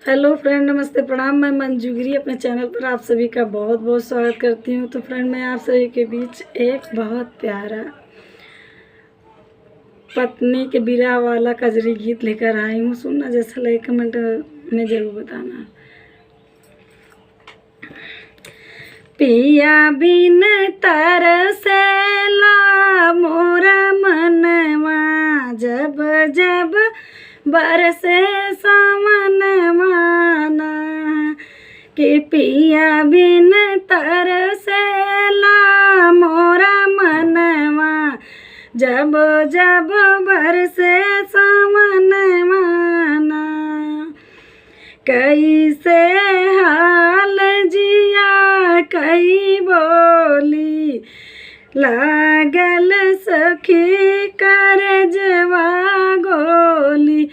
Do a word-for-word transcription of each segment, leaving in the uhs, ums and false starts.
Hello friend, नमस्ते, प्रणाम। मैं मंजू गिरी, अपने channel पर आप सभी का बहुत बहुत स्वागत करती हूँ। तो friend, मैं आप सभी के बीच एक बहुत प्यारा पत्नी के बिरह वाला कजरी गीत लेकर आई हूँ। सुनना जैसा लगे comment में जरूर बताना। पिया बिन तरसेला मोरा मनवा, जब जब बरसे सावनवा ना। कि पिया बिन तरसेला मोरा मनवा, जब जब बरसे सावनवा ना। कैसे हाल जिया कही बोली, लागल सखी करजवा गोली।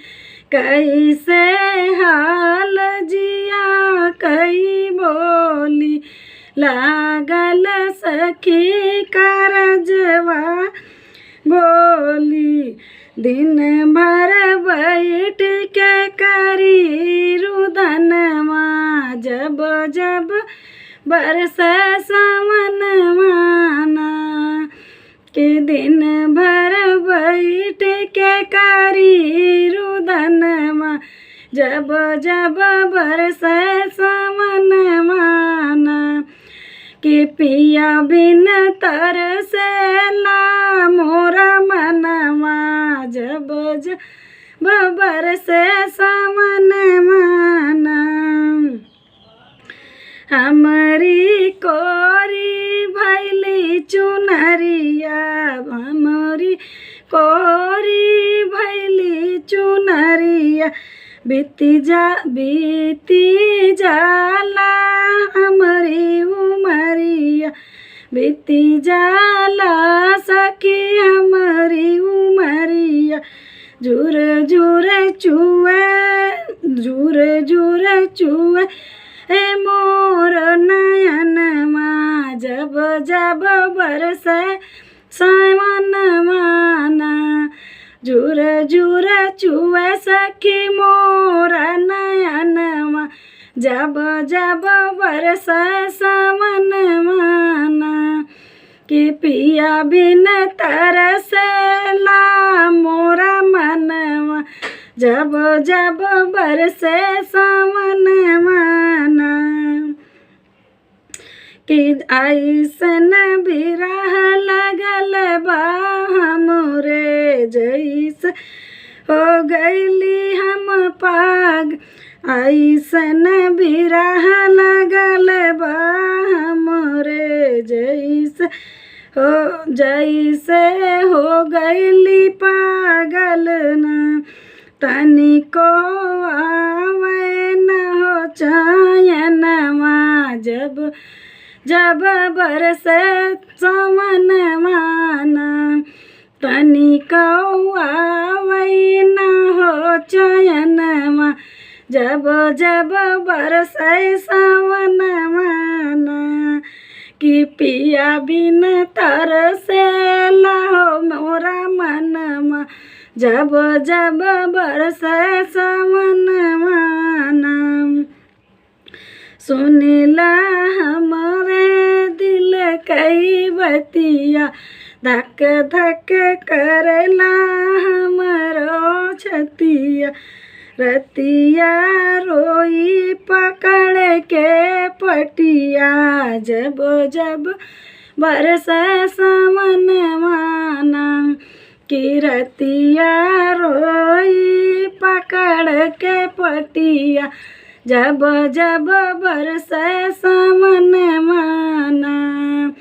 कैसे हाल जिया कही बोली, लागल सखी करजवा गोली। दिन भर बैठ के करी रुदनवा, जब जब बरसे सावनवा ना। कि दिन भर बैठ के करी रुदनवा, जब जब बरसे सावनवा ना। कि पिया बिन तरसेला मोरा मनवा, जब जब बरसे सावनवा ना। हमरी कोरी भैली चुनरिया, हमरी कोरी भैली चुनरिया, बीती जा, बीती जाला हमरी उमरिया, बीती जाला सखी हमरी उमरिया। झुर झुर चुए, झुर झुर चुए ए मोर नयनमा, जब जब बरसे सावनवा ना। झुर झुर चुए सखी मोर नयनमा, जब जब बरसे सावनवा ना। कि पिया बिन तरसेला मोरा मनवा, जब जब बरसे सावनवा ना। कि अइसन बिरह लगल बा हमरे, जइसे हो गइली हम पाग। अइसन बिरह लगल बा हमरे, जइसे हो, जइसे हो गइली पागल ना। तनिको आवे न हो चयनवा, जब जब बरसे सावनवा ना। तनिको आवे न हो चयनवा, जब जब बरसे सावनवा ना। कि पिया बिन तरसेला हो मोरा मनवा, जब जब बरसे सावनवा ना। सुनिला हमरे दिल कई बतिया, धक धक करेला हमरो छतिया। रतिया रोई पकड़ के पटिया, जब जब बरसे सावनवा ना। कि रतिया रोई पकड़ के पटिया, जब जब बरसे सावनवा ना।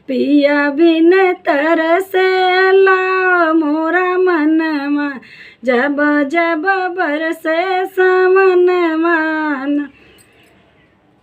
पिया बिन तरसेला मोरा मनवा, जब जब बरसे सावनवा ना।